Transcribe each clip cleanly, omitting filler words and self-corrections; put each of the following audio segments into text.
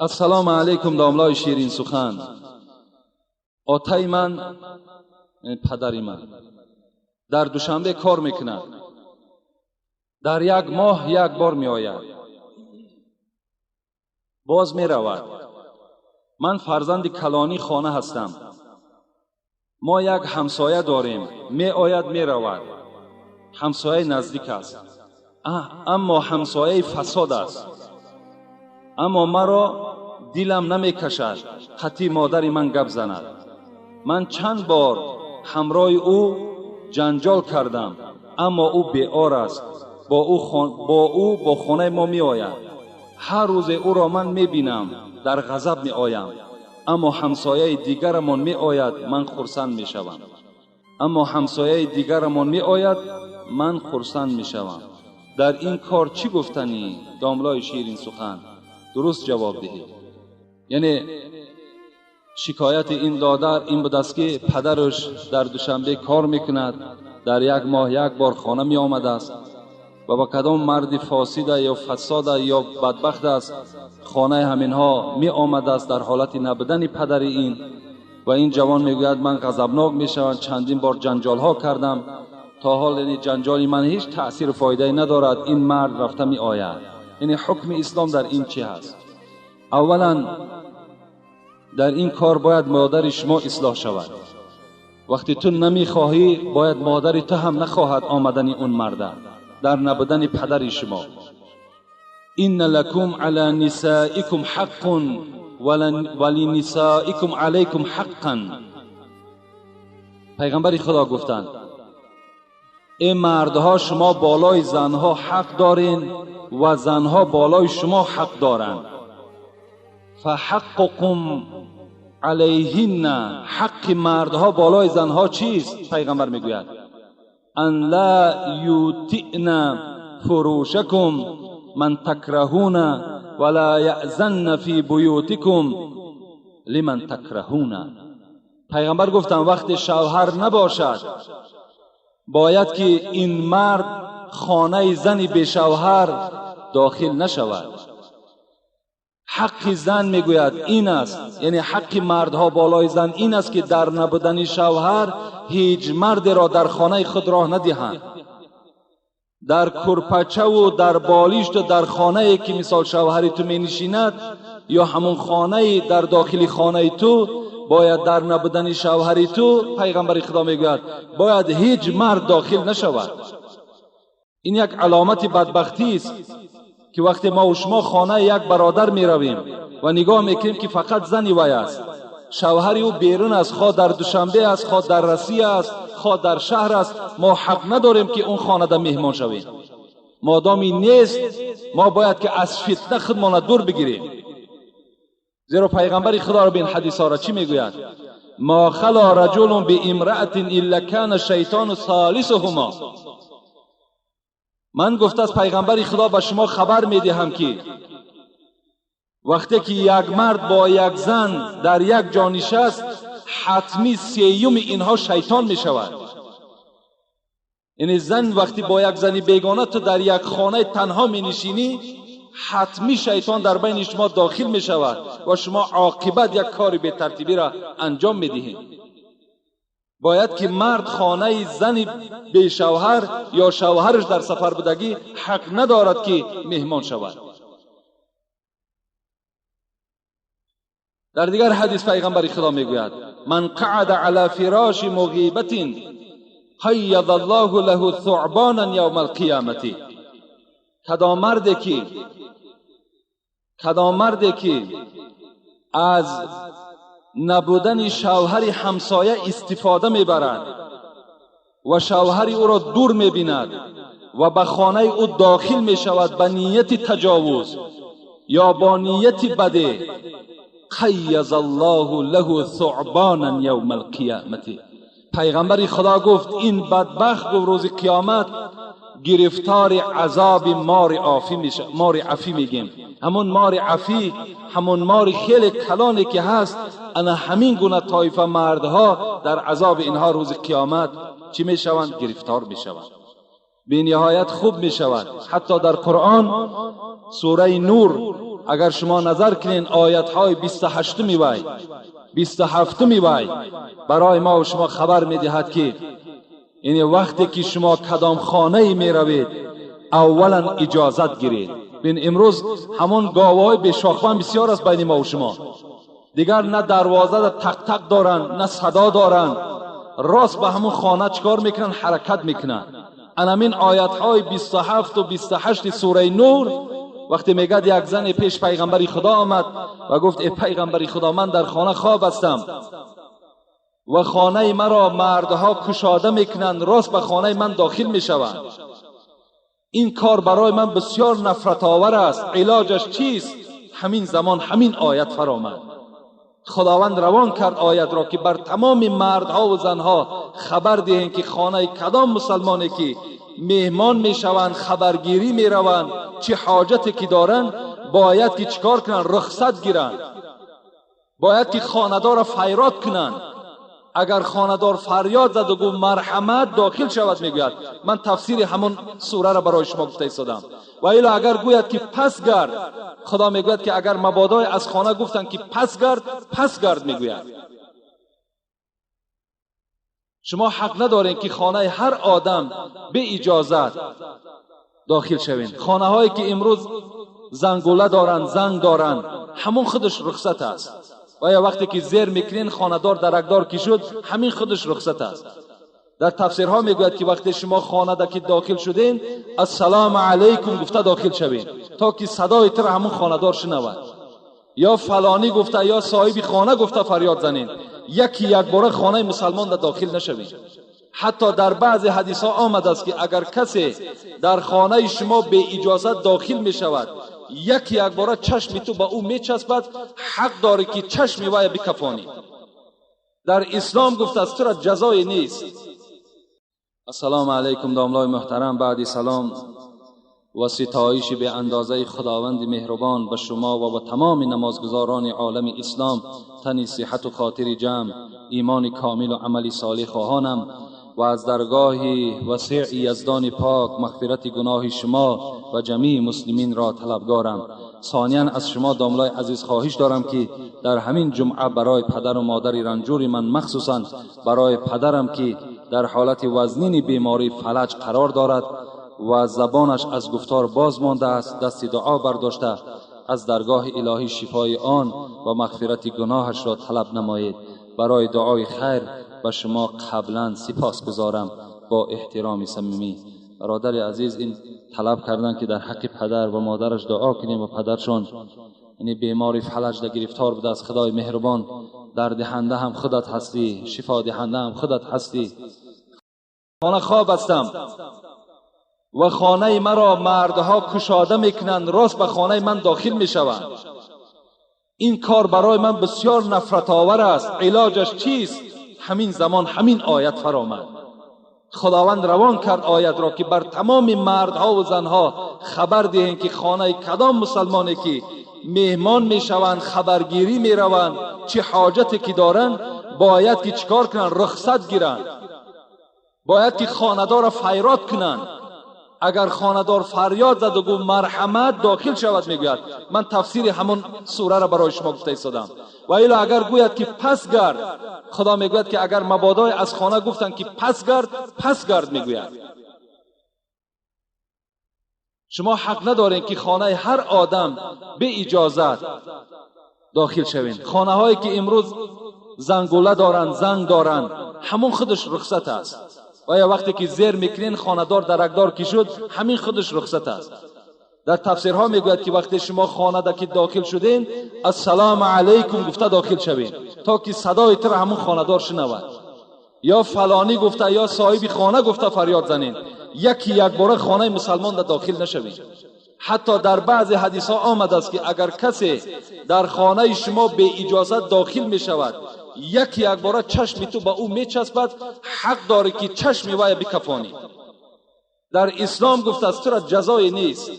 Ассалому алайкум, домлои ширин сухан. Отаи ман, падари ман, дар Душанбе кор мекунад. Дар як моҳ як бор меояд. Боз меравад. Ман фарзанди калонии хона ҳастам. Мо як ҳамсоя дорем. Меояд, меравад. Ҳамсояи наздик аст. Аммо ҳамсояи фасод аст. Аммо маро дилам намекашад хати модари ман гап занад. Ман чанд бор ҳамроҳи ӯ ҷанҷол кардам, аммо ӯ беор аст. Бо ӯ бо хонаи мо меояд. Ҳар рӯзе ӯро ман мебинам, дар ғазаб меоям. Аммо ҳамсояи дигарамон меояд, ман хурсанд мешавам. Аммо ҳамсояи дигарамон меояд, ман хурсанд мешавам. Дар ин кор чӣ гуфтанӣ, домлои ширин сухан? Дуруст ҷавоб диҳед. Яъне шикояти ин додар ин будаст, ки падараш дар Душанбе кор мекунад, дар як моҳ як бор хона меомадааст ва ба кадом марди фосида ё фасода ё бадбахт аст, хонаи ҳаминҳо меомадааст дар ҳолати набудани падари ин. Ва ин ҷавон мегӯяд, ман ғазабнок мешавам, чандин бор ҷанҷолҳо кардам, то ҳол яъне ҷанҷоли ман ҳеҷ таъсиру фоидае надорад, ин мард рафта меояд. Яъне ҳукми ислом дар ин чӣ ҳаст? Аввалан дар ин кор бояд модари шумо ислоҳ шавад. Вақте ту намехоҳӣ, бояд модари ту ҳам нахоҳад омадани он марда дар набудани падари шумо. Инна лакум ала нисаикум ҳаққун ва линисаикум алайкум ҳаққан. Пайғамбари Худо гуфтанд, эй мардҳо, шумо болои занҳо ҳақ дорен ва занҳо болои шумо ҳақ доранд. Фаҳаққукум алайҳинна, ҳаққи мардҳо болои занҳо чист? Пайғамбар мегӯяд, ан ла ютиъна фурушакум ман такраҳуна ва ла яъзанна фи буютикум лиман такраҳуна. Пайғамбар гуфтанд, вақте шавҳар набошад, бояд ки ин мард хонаи зани бешавҳар дохил нашавад. Ҳаққи зан мегӯяд ин аст, яъне ҳаққи мардҳо болои зан ин аст, ки дар набудани шавҳар ҳеҷ мардеро дар хонаи худ роҳ надиҳанд. Дар курпачаву дар болишту дар хонае ки мисол шавҳари ту менишинад ё ҳамон хонаи дар дохили хонаи ту, бояд дар набудани шавҳари ту, пайғамбари Худо мегӯяд, бояд ҳеҷ мард дохил нашавад. Ин як аломати бадбахтист, ки вақте мо ва шумо хонаи як бародар меравем ва нигоҳ мекунем, ки фақат зани вай аст, шавҳари ӯ берун аст, хоҳ дар Душанбе аст, хоҳ дар Россия аст, хоҳ дар шаҳр аст, мо ҳақ надорем, ки он хонада меҳмон шавем. Модоми нест, мо бояд ки аз фитна худмона дур бигирем. Зеро пайғамбари Худоро бин ҳадисҳоро чӣ мегӯяд? Ма хала раҷулун биимраатин илла кана шайтону солисуҳума. Ман гуфтааст пайғамбари Худо, ба шумо хабар медиҳам, ки вақте ки як мард бо як зан дар як ҷо нишаст, ҳатмӣ сеюми инҳо шайтон мешавад. Яъне зан вақте бо як зани бегона ту дар як хонаи танҳо менишинӣ, ҳатмӣ шайтон дар байни шумо дохил мешавад ва шумо оқибат як кори бетартибиро анҷом медиҳед. Бояд ки мард хонаи зани бешавҳар ё шавҳараш дар сафар будагӣ ҳақ надорад, ки меҳмон шавад. Дар дигар ҳадис пайғамбари Худо мегӯяд, ман қаъада ала фироши муғибатин қайяда Аллоҳу лаҳу суъбонан явма алқиёмати. Кадом марде ки аз набудани шавҳари ҳамсоя истифода мебарад ва шавҳари ӯро дур мебинад ва ба хонаи ӯ дохил мешавад ба нияти таҷовуз ё бо нияти баде, қайяза Аллоҳу лаҳу суъбонан явма алқиёмати. Пайғамбари Худо гуфт, ин бадбахт гуфт рӯзи қиёмат гирифтори азоби мори офӣ меша, мори афӣ мегем. Ҳамон мори афӣ, ҳамон мори хеле калоне ки ҳаст, ана ҳамин гуна тоифа мардҳо дар азоби инҳо рӯзи қиёмат чӣ мешаванд? Гирифтор мешаванд. Бениҳоят хуб мешавад. Ҳатто дар Қуръон сураи Нур اگر شما نظر کنین آیت های 28 وی 27 وی برای ما و شما خبر میدهد که این وقتی که شما کدام خانه می روید اولا اجازت گیرید. بین امروز همون گاوهای به شاخبان بسیار است بین ما و شما، دیگر نه دروازه تق تق دارن نه صدا دارن، راست به همون خانه چکار میکنن؟ حرکت میکنن. انامین آیت های 27 و 28 سوره نور وقتی میگد یک زن پیش پیغمبر خدا آمد و گفت ای پیغمبر خدا، من در خانه خواب هستم و خانه مرا مردها کشاده میکنند، راست به خانه من داخل میشوند، این کار برای من بسیار نفرت آور است، علاجش چیست؟ همین زمان همین آیت فرامد. خداوند روان کرد آیت را که بر تمام مردها و زنها خبر دهیم که خانه کدام مسلمانی که مهمان میشوند، خبرگیری میروند، چه حاجتی که دارند باید که چیکار کنند؟ رخصت گیرند، باید که خانه‌دار را فریاد کنند. اگر خانه‌دار فریاد زد و گفت مرحمت داخل شود، میگوید من تفسیر همون سوره را برای شما گفته ایستادم. و الا اگر گوید که پس گرد، خدا میگوید که اگر مبادای از خانه گفتند که پس گرد، پس گرد میگوید. شما حق ندارین که خانه هر آدم به اجازت داخل شوین. خانه هایی که امروز زنگوله دارند، زنگ دارند، همون خودش رخصت است. و یا وقتی که زیر میکنین خانه‌دار درکدار که شد، همین خودش رخصت است. در تفسیرها میگوید که وقتی شما خانه که داخل شدین السلام علیکم گفته داخل شوین تا که صدای تر همون خانه‌دار شنود، یا فلانی گفته یا صاحب خانه گفته فریاد زنین، یکی یک باره خانه مسلمان در داخل نشوین. حتی در بعض حدیث ها آمده است که اگر کسی در خانه شما به اجازت داخل می شود، یکی یک باره چشم تو به او می چسبد، حق داری که چشم وی بکفانی. در اسلام گفته است تو را جزای نیست. السلام علیکم داملای محترم، بعد سلام و ستایش به اندازه خداوند مهربان به شما و به تمام نمازگزاران عالم اسلام تنی صحت و خاطر جمع، ایمان کامل و عمل صالح خواهانم و از درگاه وسیع یزدان پاک مغفرت گناه شما و جمیع مسلمین را طلبگارم. ثانیا از شما داملای عزیز خواهش دارم که در همین جمعه برای پدر و مادر رنجور من، مخصوصا برای پدرم که در حالت وزنین بیماری فلج قرار دارد و زبانش از گفتار باز مانده است، دست دعا برداشته از درگاه الهی شفای آن و مغفرت گناهش را طلب نمایید. برای دعای خیر به شما قبلا سپاس گزارم با احترام صمیمی. برادر عزیز این طلب کردن که در حق پدر و مادرش دعا کنیم و پدرشون یعنی بیماری فلج در گرفتار بوده است. خدای مهربان، دردهنده هم خودت هستی، شفا دهنده هم خودت هستی. خانه خواب هستم و خانه مرا مردها کشاده میکنند، راست به خانه من داخل میشوند، این کار برای من بسیار نفرت آور است، علاجش چیست؟ همین زمان همین آیت فرامد. خداوند روان کرد آیت را که بر تمام مردها و زنها خبر دهیم که خانه کدام مسلمانی که مهمان میشوند، خبرگیری میروند، چه حاجتی که دارند باید که چیکار کنند؟ رخصت گیرند، باید که خانه‌دار را فریاد کنند. اگر خانه‌دار فریاد زد و گفت مرحمت داخل شود، میگوید من تفسیر همون سوره را برای شما گفته ایستادم. و الا اگر گوید که پس گرد، خدا میگوید که اگر مبادای از خانه گفتند که پس گرد، پس گرد میگوید. شما حق ندارین که خانه هر آدم به اجازت داخل شوین. خانه هایی که امروز زنگوله دارند، زنگ دارند، همون خودش رخصت است. و یا وقتی که زیر میکنین خانه‌دار درکدار که شد، همین خودش رخصت است. در تفسیرها میگوید که وقتی شما خانه که داخل شدین السلام علیکم گفته داخل شوین تا که صدای تر همون خانه‌دار شنود، یا فلانی گفته یا صاحب خانه گفته فریاد زنین، یکی یک باره خانه مسلمان در داخل نشوین. حتی در بعض حدیث ها آمده است که اگر کسی در خانه شما به اجازت داخل می شود، یکی یک باره چشم تو به او می چسبد، حق داری که چشم وی بکفانی. در اسلام گفته است تو را جزای نیست.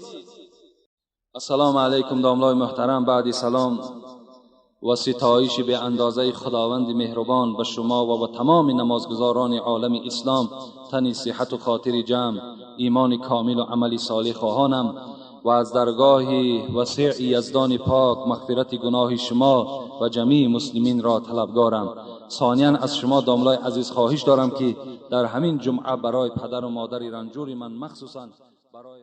السلام علیکم داملای محترم، بعد سلام و ستایش به اندازه خداوند مهربان به شما و به تمام نمازگزاران عالم اسلام تنی صحت و خاطر جمع، ایمان کامل و عمل صالح خواهانم ва аз даргоҳи васеи Яздони Пок мағфирати гуноҳи шумо ва ҷамии муслиминро талабгорам. Сониян, аз шумо, домлаи азиз, хоҳиш дорам, ки дар ҳамин ҷумъа барои падару модари ранҷури ман, махсусан барои